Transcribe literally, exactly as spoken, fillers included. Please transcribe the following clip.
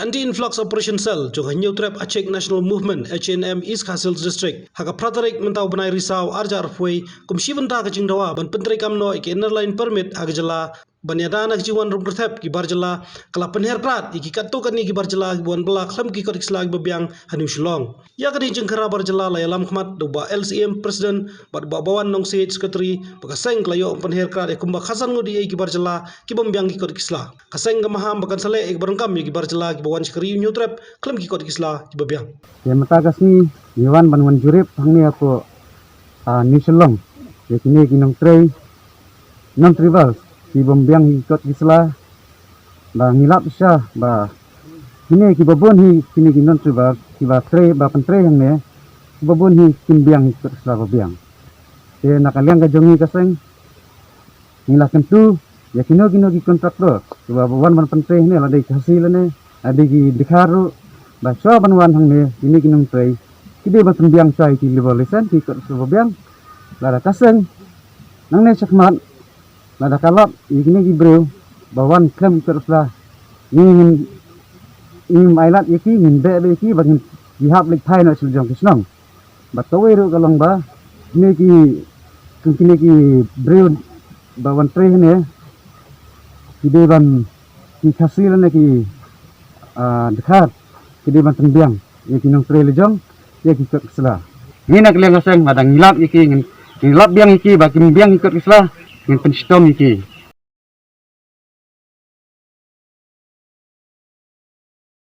Anti-Influx Operation Cell jong ka Hynñiewtrep Achik National Movement, H A N M, East Khasi Hills District, ha ka phra tarik mynta u bnai Risaw arhajar arphew wei, kum shi bynta ka jingdawa ban pyntreikam noh ïa ki Inner Line Permit ha ka jylla, ban ïada na ka jingwan rung kyrthep ki bar jylla, ka la pynher krad ïa ki katto katne ki bar jylla kiba wan bylla khlem ki kot ki sla kiba biang ha New Shillong. Ïa kane ka jingkhara bar jylla la ïalam khmat da u Bah L C M President bad u Bah Bawan Nongsiej Secretary, ba ka seng ka la ïoh pynher krad ïa kumba khatsan ngut ïa ki bar jylla kiba ym biang ki kot ki sla. Ka seng ka maham ba kan sa leh ïa kaba donkam ïa ki bar jylla kiba wan sha ka Ri U Hynñiewtrep khlem ki kot ki sla kiba biang. Te mynta ka sngi ngi wan ban wan jurip hangne hapoh, ah, New Shillong ïa kine ki nongtrei non-tribal kiba ym biang hi kot ki sla. Ba ngi lap shisha ba kine kiba bun hi, kine ki non-tribal kiba trei, ba pyntrei hangne, kiba bun hi kim biang hi kot ki sla ba biang. Te na ka liang ka jong ngi ka seng, ngi la kyntu ïa kino kino ki contractor kiba wan ban pyntrei hangne, la dei ki Khasi lane la dei ki Dkhar ruh, ba shuwa ban wan hangne kine ki nongtrei ki dei ban pynbiang shuwa ïa ki labour license ki kot ki sla ba biang. Lada ka seng nangne shakhmat, lada ka lap ïa kine ki briew ba wan khlem kot ki sla, ngi ngin, ngim ailad ïa ki, ngin beh beh ïa ki, ba ngin, ki hap leit phai noh sha la jong ki shnong. Bad kawei ruh ka long ba kine ki, kine ki briew ba wan trei hangne, ki dei ban, ki Khasi lane ki, ah, Dkhar, ki dei ban pynbiang ïa ki nongtrei la jong ïa ki kot ki sla. Ngi na ka liang ka seng, lada ngi lap ïa ki, ngin, ngin lap biang ïa ki ba kim biang ki kot ki sla, ngin pynshitom ïa ki.